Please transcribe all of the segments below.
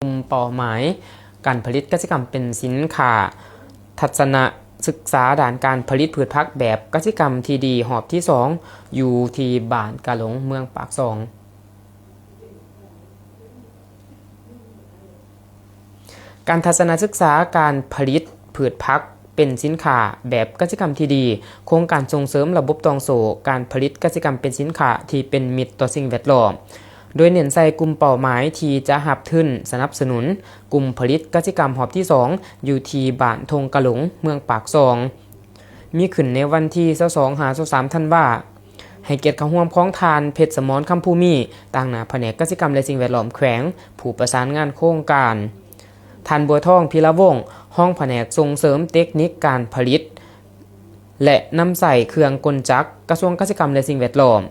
ກຸ່ມເປົ້າໝາຍການຜະລິດກະສິກຳເປັນສິນຄ້າ ທັດສະນະສຶກສາດ້ານການຜະລິດພືດຜັກແບບກະສິກຳທີ່ດີຮອບທີສອງ ຢູ່ທີ່ບ້ານກະຫຼົງ ເມືອງປາກຊ່ອງ. ການທັດສະນະສຶກສາການຜະລິດພືດຜັກເປັນສິນຄ້າແບບກະສິກຳທີ່ດີ, ໂຄງການສົ່ງເສີມລະບົບຕ່ອງໂສ້ການຜະລິດກະສິກຳເປັນສິນຄ້າທີ່ເປັນມິດຕໍ່ສິ່ງແວດລ້ອມ, ໂດຍເນັ້ນໃສ່ກຸ່ມເປົ້າໝາຍທີ່ຈະຮັບທຶນສະໜັບສະໜູນກຸ່ມຜະລິດກະສິກຳຮອບທີສອງ ຢູ່ທີ່ບ້ານທົ່ງກະຫຼົງ ເມືອງປາກຊ່ອງ, ມີຂຶ້ນໃນວັນທີຊາວສອງ ຫາ ຊາວສາມ ທັນວາ. ໃຫ້ກຽດເຂົ້າຮ່ວມຂອງທ່ານ ເພັດສະໝອນ ຄຳພູມີ, ຕາງໜ້າພະແນກກະສິກຳ ແລະ ສິ່ງແວດລ້ອມແຂວງ, ຜູ້ປະສານງານໂຄງການ, ທ່ານ ບົວທອງ ພິລະວົງ, ຮອງພະແນກສົ່ງເສີມເຕັກນິກການຜະລິດ ແລະ ນຳໃຊ້ເຄື່ອງກົນຈັກ ກະຊວງກະສິກຳ ແລະ ສິ່ງແວດລ້ອມ,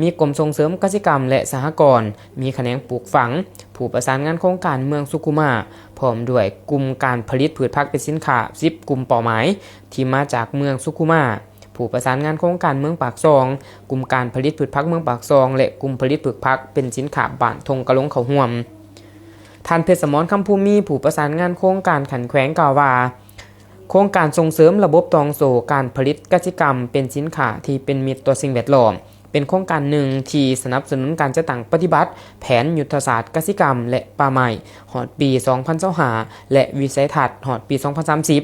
ມີກົມສົ່ງເສີມກະສິກຳ ແລະ ສະຫະກອນ, ມີຂະແໜງປູກຝັງ, ຜູ້ປະສານງານໂຄງການເມືອງສຸຂຸມາ, ພ້ອມດ້ວຍກຸ່ມການຜະລິດພືດຜັກເປັນສິນຄ້າສິບກຸ່ມເປົ້າໝາຍ ທີ່ມາຈາກເມືອງສຸຂຸມາ, ຜູ້ປະສານງານໂຄງການເມືອງປາກຊ່ອງ, ກຸ່ມການຜະລິດພືດຜັກເມືອງປາກຊ່ອງ ແລະ ກຸ່ມຜະລິດພືດຜັກເປັນສິນຄ້າບ້ານທົ່ງກະຫຼົງເຂົ້າຮ່ວມ. ທ່ານ ເພັດສະໝອນ ຄຳພູມີ, ຜູ້ປະສານງານໂຄງການຂັ້ນແຂວງ ກ່າວວ່າ, ໂຄງການສົ່ງເສີມລະບົບຕ່ອງໂສ້ການຜະລິດກະສິກຳເປັນສິນຄ້າທີ່ເປັນມິດຕໍ່ສິ່ງແວດລ້ອມ ເປັນໂຄງການໜຶ່ງທີ່ສະໜັບສະໜູນການຈັດຕັ້ງປະຕິບັດແຜນຍຸດທະສາດກະສິກຳ ແລະ ປ່າໄມ້ ຮອດປີສອງພັນຊາວຫ້າ ແລະ ວິໄສທັດຮອດປີສອງພັນສາມສິບ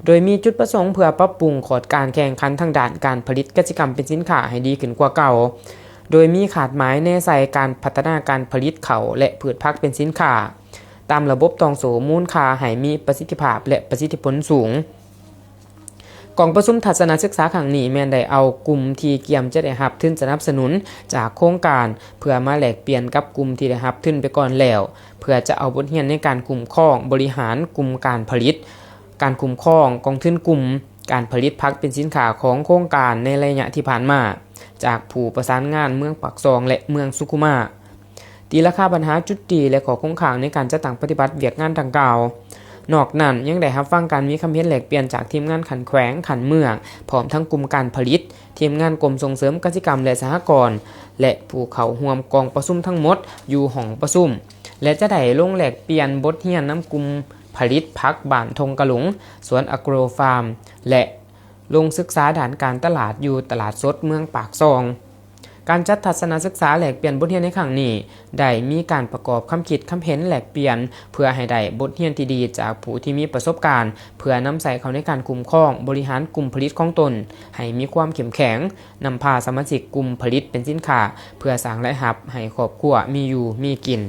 ໂດຍມີຈຸດປະສົງເພື່ອປັບປຸງຂອດການແຂ່ງຂັນທາງດ້ານການຜະລິດກະສິກຳເປັນສິນຄ້າໃຫ້ດີຂຶ້ນກວ່າເກົ່າ, ໂດຍມີຄາດໝາຍແນໃສ່ການພັດທະນາການຜະລິດເຂົ້າ ແລະ ພືດຜັກເປັນສິນຄ້າ ຕາມລະບົບຕ່ອງໂສ້ມູນຄ່າໃຫ້ມີປະສິດທິພາບ ແລະ ປະສິດທິຜົນສູງ. ກອງປະຊຸມທັດສະນະສຶກສາຄັ້ງນີ້ແມ່ນໄດ້ເອົາກຸ່ມທີ່ກຽມຈະໄດ້ຮັບທຶນສະໜັບສະໜູນຈາກໂຄງການ ເພື່ອມາແລກປ່ຽນກັບກຸ່ມທີ່ໄດ້ຮັບທຶນໄປກ່ອນແລ້ວ, ເພື່ອຈະເອົາບົດຮຽນໃນການຄຸ້ມຄອງບໍລິຫານກຸ່ມການຜະລິດ, ການຄຸ້ມຄອງກອງທຶນກຸ່ມການຜະລິດຜັກເປັນສິນຄ້າຂອງໂຄງການໃນໄລຍະທີ່ຜ່ານມາ ຈາກຜູ້ປະສານງານເມືອງປາກຊ່ອງ ແລະ ເມືອງສຸຂຸມາ, ຕີລາຄາບັນຫາ, ຈຸດດີ ແລະ ຂໍ້ຄົງຄ້າງໃນການຈັດຕັ້ງປະຕິບັດວຽກງານດັ່ງກ່າວ. ນອກນັ້ນ, ຍັງໄດ້ຮັບຟັງການມີຄຳເຫັນແລກປ່ຽນຈາກທີມງານຂັ້ນແຂວງ, ຂັ້ນເມືອງ, ພ້ອມທັງກຸ່ມການຜະລິດ, ທີມງານກົມສົ່ງເສີມກະສິກຳ ແລະ ສະຫະກອນ ແລະ ຜູ້ເຂົ້າຮ່ວມກອງປະຊຸມທັງໝົດຢູ່ຫ້ອງປະຊຸມ ແລະ ຈະໄດ້ລົງແລກປ່ຽນບົດຮຽນນຳກຸ່ມຜະລິດຜັກບ້ານທົ່ງກະຫຼົງ, ສວນອາໂກຣຟາມ ແລະ ລົງສຶກສາດ້ານການຕະຫຼາດຢູ່ຕະຫຼາດສົດເມືອງປາກຊ່ອງ. ການຈັດທັດສະນະສຶກສາແລກປ່ຽນບົດຮຽນໃນຄັ້ງນີ້ ໄດ້ມີການປະກອບຄຳຄິດຄຳເຫັນແລກປ່ຽນ ເພື່ອໃຫ້ໄດ້ບົດຮຽນທີ່ດີຈາກຜູ້ທີ່ມີປະສົບການ ເພື່ອນຳໃຊ້ເຂົ້າໃນການຄຸ້ມຄອງບໍລິຫານກຸ່ມຜະລິດຂອງຕົນໃຫ້ມີຄວາມເຂັ້ມແຂງ, ນຳພາສະມາຊິກກຸ່ມຜະລິດເປັນສິນຄ້າ ເພື່ອສ້າງລາຍຮັບໃຫ້ຄອບຄົວມີຢູ່ມີກິນ.